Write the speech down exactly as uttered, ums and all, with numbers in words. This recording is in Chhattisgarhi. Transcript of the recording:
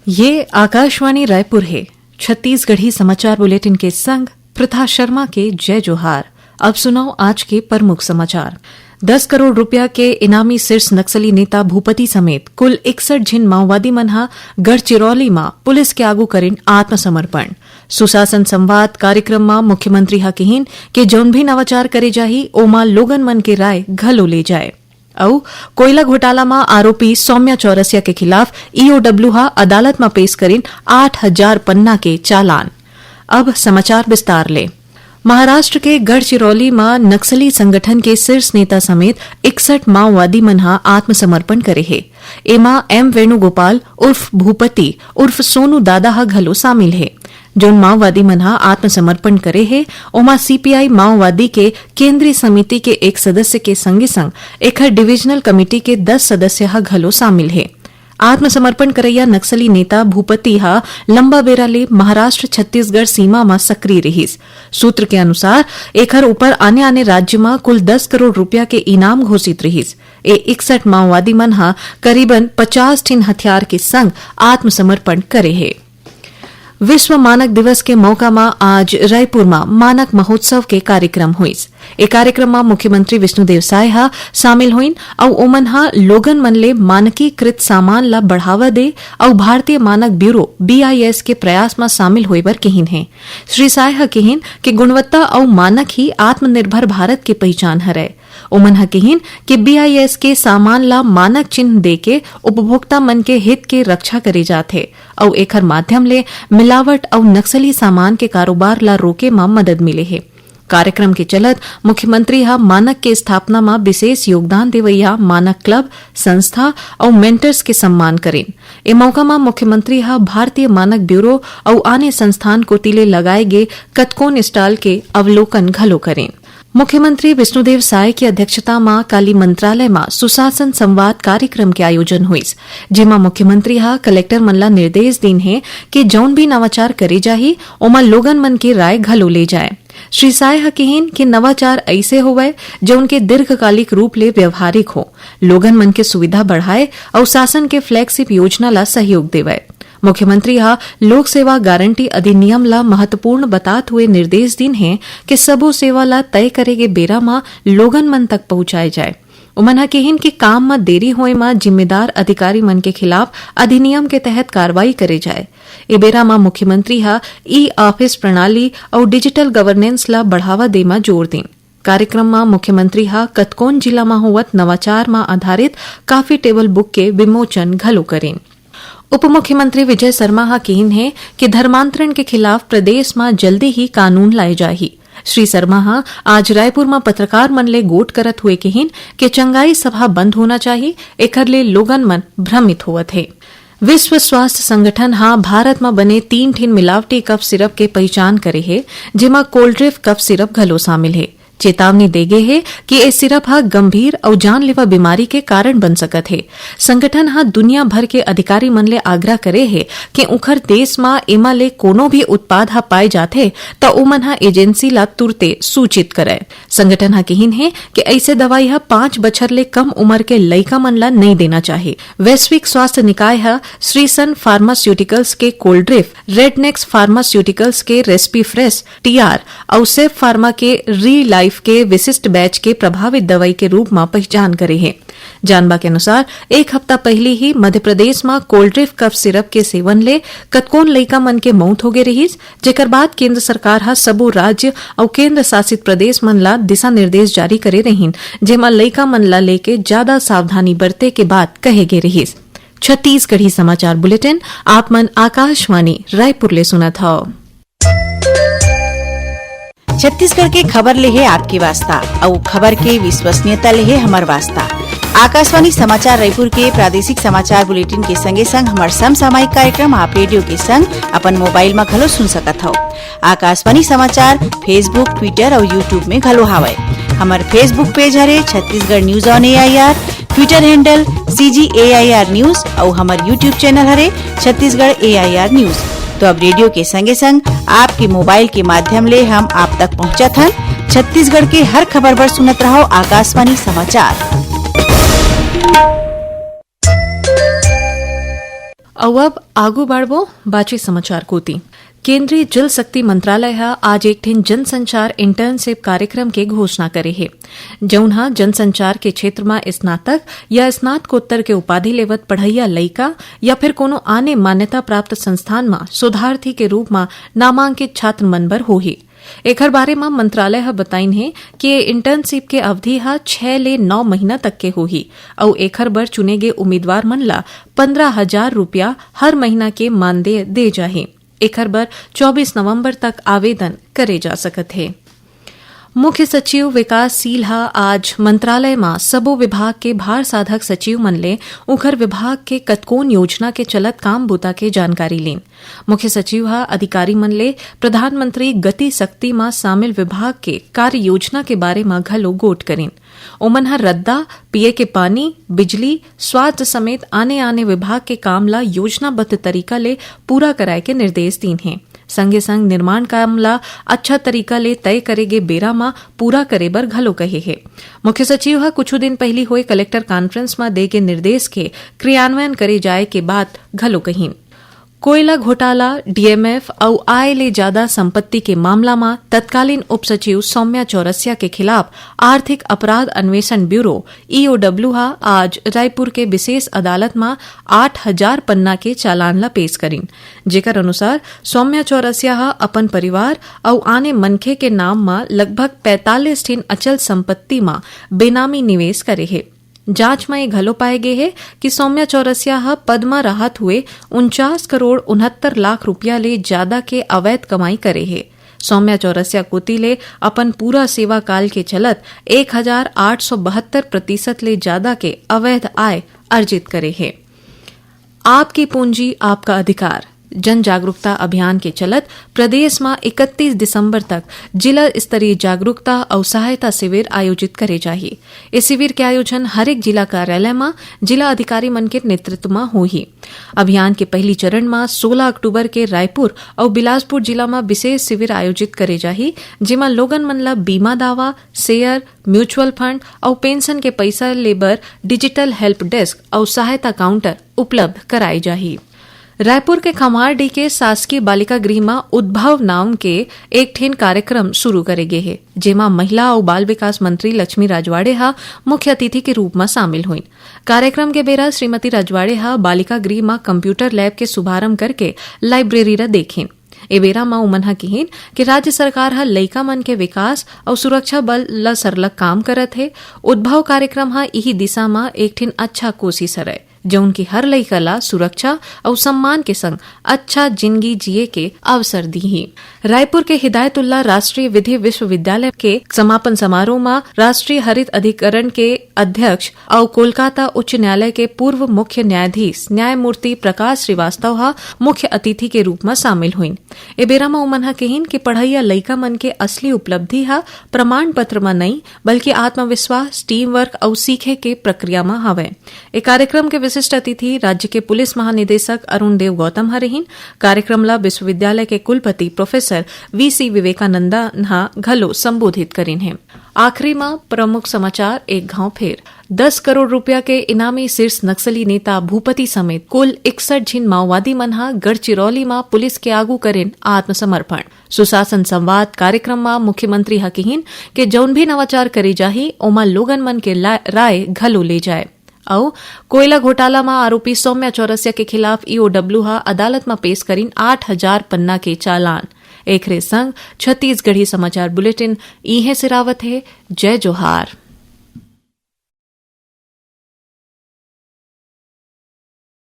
ये आकाशवाणी रायपुर हे। छत्तीसगढ़ी समाचार बुलेटिन के संग प्रथा शर्मा के जय जोहार। अब सुनव आज के प्रमुख समाचार। दस करोड़ रुपया के इनामी शीर्ष नक्सली नेता भूपति समेत कुल इकसठ झिन माओवादी मन ह गढ़चिरौली म पुलिस के आगू करिन आत्मसमर्पण। सुशासन संवाद कार्यक्रम म मुख्यमंत्री ह किहिन के जउन भी नवाचार करे जाही, ओमा लोगन मन के राय घलो ले जाए। अउ कोयला घोटाला म आरोपी सौम्या चौरसिया के खिलाफ ईओडब्ल्यू ह अदालत म पेश करिन आठ हजार पन्ना के चालान। अब समाचार विस्तार ले। महाराष्ट्र के गढ़चिरौली म नक्सली संगठन के शीर्ष नेता समेत इकसठ माओवादी मन ह आत्मसमर्पण करे हे। एमा एम वेणुगोपाल उर्फ भूपति उर्फ सोनू दादा ह घलो शामिल हे। जउन माओवादी मन ह आत्मसमर्पण करे हे, ओमा सीपीआई माओवादी के केंद्रीय समिति के एक सदस्य के संगे संग एखर डिवीजनल कमेटी के दस सदस्य ह घलो शामिल हे। आत्मसमर्पण करइया नक्सली नेता भूपति ह लंबा बेरा ले महाराष्ट्र छत्तीसगढ़ सीमा म सक्रिय रिहिस। सूत्र के अनुसार, एखर ऊपर आने-आने राज्य म कुल दस करोड़ रुपया के इनाम घोषित रिहिस। ए इकसठ माओवादी मन ह करीबन पचास ठिन हथियार के संग आत्मसमर्पण करे हे। विश्व मानक दिवस के मौका म आज रायपुर म मानक महोत्सव के कार्यक्रम होइस। ए कार्यक्रम म मुख्यमंत्री विष्णुदेव साय ह शामिल होइन अउ ओमन ह लोगन मन ले मानकीकृत सामान ल बढ़ावा दे अउ भारतीय मानक ब्यूरो, बीआईएस, के प्रयास म शामिल होय बर किहिन हे। श्री साय ह किहिन कि गुणवत्ता अउ मानक ही आत्मनिर्भर भारत के पहिचान हरय। ओमन ह किहिन कि बीआईएस के सामान ला मानक चिन्ह देके उपभोक्ता मन के हित के रक्षा करे जात हे अउ एखर माध्यम ले मिलावट अउ नक्सली सामान के कारोबार ला रोके म मदद मिले हे। कार्यक्रम के चलत मुख्यमंत्री ह मानक के स्थापना म विशेष योगदान देवइया मानक क्लब, संस्था अउ मेंटर्स के सम्मान करिन। ए मौका म मुख्यमंत्री ह भारतीय मानक ब्यूरो अउ आने संस्थान कोति ले लगाए गे कतकोन स्टॉल के अवलोकन घलो करिन। मुख्यमंत्री विष्णुदेव साय के अध्यक्षता म काली मंत्रालय म सुशासन संवाद कार्यक्रम के आयोजन होइस, जेमा मुख्यमंत्री ह कलेक्टर मन ला निर्देश दीन हे कि जउन भी नवाचार करे जाही, ओमा लोगन मन के राय घलो ले जाए। श्री साय ह किहिन कि नवाचार अइसे होवय, जउन के दीर्घकालिक रूप ले व्यवहारिक हो, लोगन मन के सुविधा बढ़ाए अउ शासन के फ्लैगशिप योजना ला सहयोग देवय। मुख्यमंत्री ह लोक सेवा गारंटी अधिनियम ला महत्वपूर्ण बतात हुए निर्देश दीन हे कि सबो सेवा ला तय करे गे बेरा म लोगन मन तक पहुंचाए जाए। उमन ह किहिन कि काम म देरी होए म जिम्मेदार अधिकारी मन के खिलाफ अधिनियम के तहत कार्रवाई करे जाए। ए बेरा म मुख्यमंत्री ह ई ऑफिस प्रणाली अउ डिजिटल गवर्नेंस ला बढ़ावा दे म जोर दीन। कार्यक्रम म मुख्यमंत्री ह कतकोन जिला म होवत नवाचार म आधारित कॉफी टेबल बुक के विमोचन घलो करिन। उप मुख्यमंत्री विजय शर्मा ह किहिन हे कि धर्मांतरण के खिलाफ प्रदेश म जल्दी ही कानून लाए जाही। श्री शर्मा ह आज रायपुर म पत्रकार मन ले गोठ करत हुए किहिन कि चंगाई सभा बंद होना चाही, एखर ले लोगन मन भ्रमित होवत हे। विश्व स्वास्थ्य संगठन ह भारत म बने तीन ठिन मिलावटी कफ सिरप के पहिचान करे हे, जेमा कोल्ड्रिफ कफ सिरप घलो शामिल हे। चेतावनी दे गे हे कि ए सिरप ह गंभीर अउ जानलेवा बीमारी के कारण बन सकत हे। संगठन ह दुनिया भर के अधिकारी मन ले आग्रह करे हे कि उंखर देश म एमा ले कोनो भी उत्पाद ह पाए जाथे, त ओमन ह एजेंसी ला तुरते सूचित करय। संगठन ह किहिन हे कि अइसे दवाई ह पांच बछर ले कम उमर के लइका मन ला नइ देना चाही। वैश्विक स्वास्थ्य निकाय ह श्रीसन फार्मास्यूटिकल्स के कोल्ड्रिफ, रेडनेक्स फार्मास्यूटिकल्स के रेस्पीफ्रेस टीआर अउ सेफ फार्मा के री लाइफ के विशिष्ट बैच के प्रभावित दवाई के रूप म पहिचान करे हे। जानबा के अनुसार, एक हफ्ता पहिली ही मध्य प्रदेश म कोल्ड्रिफ कफ सिरप के सेवन ले कतकोन लइका मन के मउत होगे रिहिस, जेकर बाद केंद्र सरकार ह सबो राज्य अउ केंद्र शासित प्रदेश मन ला दिशा निर्देश जारी करे रहिन, जेमा लइका मन ला लेके जादा सावधानी बरते के बात कहे गे रिहिस। छत्तीसगढ़ी समाचार बुलेटिन आप मन आकाशवाणी रायपुर ले सुनत हव। छत्तीसगढ़ के खबर ले हे आपके वास्ता, अउ खबर के विश्वसनीयता ले हे हमर वास्ता। आकाशवाणी समाचार रायपुर के प्रादेशिक समाचार बुलेटिन के संगे संग हमर समसामयिक कार्यक्रम आप रेडियो के संग अपन मोबाइल म घलो सुन सकत हव। आकाशवाणी समाचार Facebook, Twitter अउ YouTube में घलो हावय। हमर Facebook पेज हरे Chhattisgarh news on AIR, Twitter handle CG AIR news अउ हमर YouTube चैनल हरे छत्तीसगढ़ एआईआर न्यूज। तो अब रेडियो के संगे संग आपके मोबाइल के माध्यम ले हम आप तक पहुंचत हन। छत्तीसगढ़ के हर खबर बर सुनत रहव आकाशवाणी समाचार। अउ अब आगू बढ़बो बाची समाचार कोती। केंद्रीय जल शक्ति मंत्रालय ह आज एक ठिन जनसंचार इंटर्नशिप कार्यक्रम के घोषणा करे हे, जउन ह जनसंचार के क्षेत्र म स्नातक या स्नातकोत्तर के उपाधि लेवत पढ़इया लइका या फिर कोनो आने मान्यता प्राप्त संस्थान म शोधार्थी के रूप म नामांकित छात्र मन बर होही। एखर बारे म मंत्रालय ह बताइन हे कि ये इंटर्नशिप के अवधि ह छह ले नौ महीना तक के होही अउ एखर बर चुने गे उम्मीदवार मन ल पन्द्रह हजार रुपया हर महीना के मानदेय दे जाही। एखर बर चौबीस नवंबर तक आवेदन करे जा सकत हे। मुख्य सचिव विकासशील ह आज मंत्रालय म सबो विभाग के भार साधक सचिव मन ले उखर विभाग के कतकोन योजना के चलत काम बूता के जानकारी लीन। मुख्य सचिव ह अधिकारी मन ले प्रधानमंत्री गति शक्ति म शामिल विभाग के कार्य योजना के बारे म घलो गोठ करिन। ओमन ह रद्दा, पीए के पानी, बिजली, स्वास्थ्य समेत आने-आने विभाग के काम ला योजनाबद्ध तरीका ले पूरा कराए के निर्देश दीन हे। संगे-संग निर्माण काम ला अच्छा तरीका ले तय करे गे बेरा म पूरा करे बर घलो कहे हे। मुख्य सचिव ह कुछु दिन पहिली होए कलेक्टर कॉन्फ्रेंस म दे गे निर्देश के क्रियान्वयन करे जाए के बात घलो कहिन। कोयला घोटाला, डीएमएफ अउ आय ले जादा संपत्ति के मामला म तत्कालीन उप सचिव सौम्या चौरसिया के खिलाफ आर्थिक अपराध अन्वेषण ब्यूरो, ईओडब्ल्यू, ह आज रायपुर के विशेष अदालत म आठ हजार पन्ना के चालान ल पेश करिन, जेकर अनुसार सौम्या चौरसिया ह अपन परिवार अउ आने मनखे के नाम म लगभग पैंतालीस ठिन अचल संपत्ति म बेनामी निवेश करे हे। जांच म ये घलो पाए गे हे कि सौम्या चौरसिया ह पद म रहत हुए उनचास करोड़ उनहत्तर लाख रुपया ले जादा के अवैध कमाई करे हे। सौम्या चौरसिया कोति ले अपन पूरा सेवा काल के चलत एक हजार आठ सौ बहत्तर प्रतिशत ले जादा के अवैध आय अर्जित करे हे। आपकी पूंजी, आपका अधिकार जन जागरूकता अभियान के चलत प्रदेश म इकतीस दिसंबर तक जिला स्तरीय जागरूकता अउ सहायता शिविर आयोजित करे जाही। ए शिविर के आयोजन हरेक जिला कार्यालय म जिला अधिकारी मन के नेतृत्व म होही। अभियान के पहली चरण म सोलह अक्टूबर के रायपुर अउ बिलासपुर जिला म विशेष शिविर आयोजित करे जाही, जेमा लोगन मन ल बीमा दावा, शेयर, म्यूचुअल फंड अउ पेंशन के पइसा ले बर डिजिटल हेल्प डेस्क अउ सहायता काउंटर उपलब्ध कराए जाही। रायपुर के खम्हारडीह के शासकीय बालिका गृह म उद्भव नाम के एक ठिन कार्यक्रम शुरू करे गे हे, जेमा महिला अउ बाल विकास मंत्री लक्ष्मी राजवाड़े ह मुख्य अतिथि के रूप म शामिल होइन। कार्यक्रम के बेरा श्रीमती राजवाड़े ह बालिका गृह म कंप्यूटर लैब के शुभारंभ करके लाइब्रेरी ल देखिन। ए बेरा म उमन ह किहिन कि राज्य सरकार ह लइका मन के विकास अउ सुरक्षा बल ल सरलग काम करत हे। उद्भव कार्यक्रम ह इही दिशा म एक ठिन अच्छा कोशिश हरय, जउन की हर लइका ला सुरक्षा अउ सम्मान के संग अच्छा जिंदगी जिए के अवसर दीही। रायपुर के हिदायतुल्ला राष्ट्रीय विधि विश्वविद्यालय के समापन समारोह म राष्ट्रीय हरित अधिकरण के अध्यक्ष अउ कोलकाता उच्च न्यायालय के पूर्व मुख्य न्यायाधीश न्यायमूर्ति प्रकाश श्रीवास्तव ह मुख्य अतिथि के रूप म शामिल होइन। ए बेरा म उमन ह किहिन कि पढ़इया लइका मन के असली उपलब्धि ह प्रमाण पत्र म नइ, बल्कि आत्मविश्वास, टीम वर्क अउ सीखे के प्रक्रिया म हवय। ए कार्यक्रम के विशिष्ट अतिथि राज्य के पुलिस महानिदेशक अरुण देव गौतम ह रहिन। कार्यक्रम ला विश्वविद्यालय के कुलपति प्रोफेसर वीसी विवेकानंदन ह घलो संबोधित करिन हे। आखिरी म प्रमुख समाचार एक घाव फेर। दस करोड़ रुपया के इनामी शीर्ष नक्सली नेता भूपति समेत कुल इकसठ झिन माओवादी मन ह गढ़चिरौली म पुलिस के आगू करिन आत्मसमर्पण। सुशासन संवाद कार्यक्रम म मुख्यमंत्री ह किहिन के जउन भी नवाचार करे जाही, ओमा लोगन मन के ला-, राय घलो ले जाए। अउ कोयला घोटाला म आरोपी सौम्या चौरसिया के खिलाफ ईओडब्ल्यू ह अदालत म पेश करिन आठ हजार पन्ना के चालान। एखरे संग छत्तीसगढ़ी समाचार बुलेटिन इहें सिरावत हे। जय जोहार।